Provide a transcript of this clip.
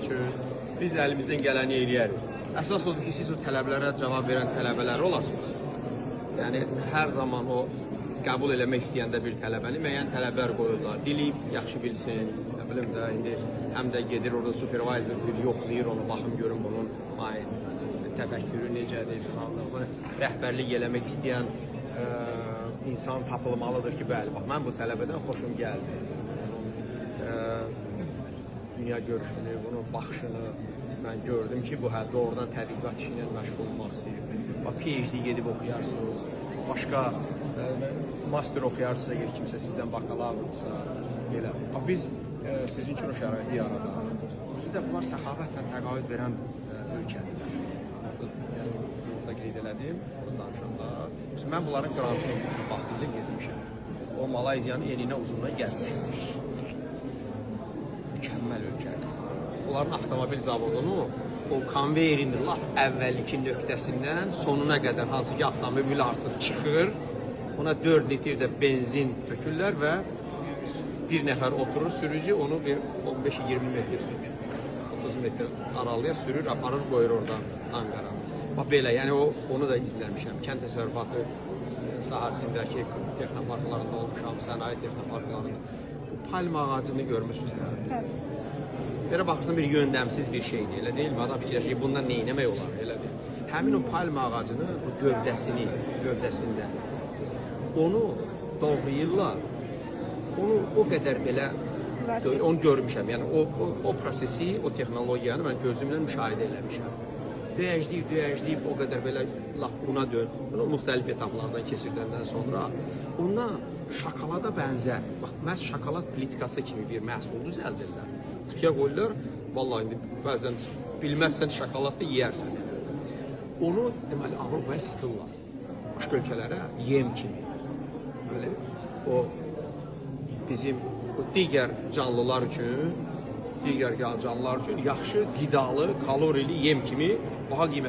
Üçün biz əlimizdən gələni eləyərik. Əsas odur ki, siz o tələblərə cavab verən tələbələr olasınız. Yəni hər zaman o qəbul eləmək istəyəndə bir tələbəni müəyyən tələblər qoyurlar. Dili yaxşı bilsin, nə bilim də indi həm də gedir orada supervisor bir yoxlayır onu, baxım görüm bunun təfəkkürü necədir falan. Bunu rəhbərlik eləmək istəyən insan tapılmalıdır ki, bəli, bax mən bu tələbədən xoşum gəldi. Dünya görüşünü, bunun baxışını mən gördüm ki, bu hə doğrudan tədqiqat işi ilə məşğul olmaq istəyir. Bax PhD gedib oxuyarsınız, başqa master oxuyarsınız əgər kimsə sizdən bakalavrdırsa, belə. Bax biz sizin üçün o şəraiti yaradırıq. Özü də bunlar səxavətlə təqaüd verən ölkədirlər. Yəni burada qeyd elədim, bunu danışanda. Məsələn, mən bunların qrantını olmuşam, vaxtilə getmişəm. O Malayziyanın eninə uzununa gəzmişəm. Mükəmməl ölkədir. Onların avtomobil zavodunu o konveyerin lap əvvəlki nöqtəsindən sonuna qədər hansı ki avtomobil artıq çıxır, ona 4 litr də benzin tökürlər və bir nəfər oturur sürücü onu bir 15-20 metr 30 metr aralıya sürür, aparır, qoyur oradan Ankara. Bax belə, yəni onu da izləmişəm. Kənd təsərrüfatı sahəsindəki texnoparklarında olmuşam, sənaye texnoparklarında. Bu palma ağacını görmüsünüz də. Bəli. Belə baxırsan bir yöndəmsiz bir şeydir, elə deyilmi? Adam fikirləşir ki, bundan nə etmək olar, elə deyil. Həmin o palma ağacını, o gövdəsini, gövdəsində onu doğrayırlar. Onu o qədər belə onu görmüşəm. Yəni o prosesi, o texnologiyanı mən gözümlə müşahidə eləmişəm. Döyəcləyib, döyəcləyib o qədər belə lap una dön. Bunu müxtəlif etaplardan keçirdəndən sonra ondan şokolada bənzər, bax məhz şokolad plitkası kimi bir məhsul düzəldirlər. Qutuya qoyurlar. Vallahi indi bəzən bilməzsən şokolad da yeyərsən. Onu deməli Avropaya satırlar. Başqa ölkələrə yem kimi. Belə o bizim o digər canlılar üçün, digər canlılar üçün yaxşı qidalı, kalorili yem kimi baha qiymət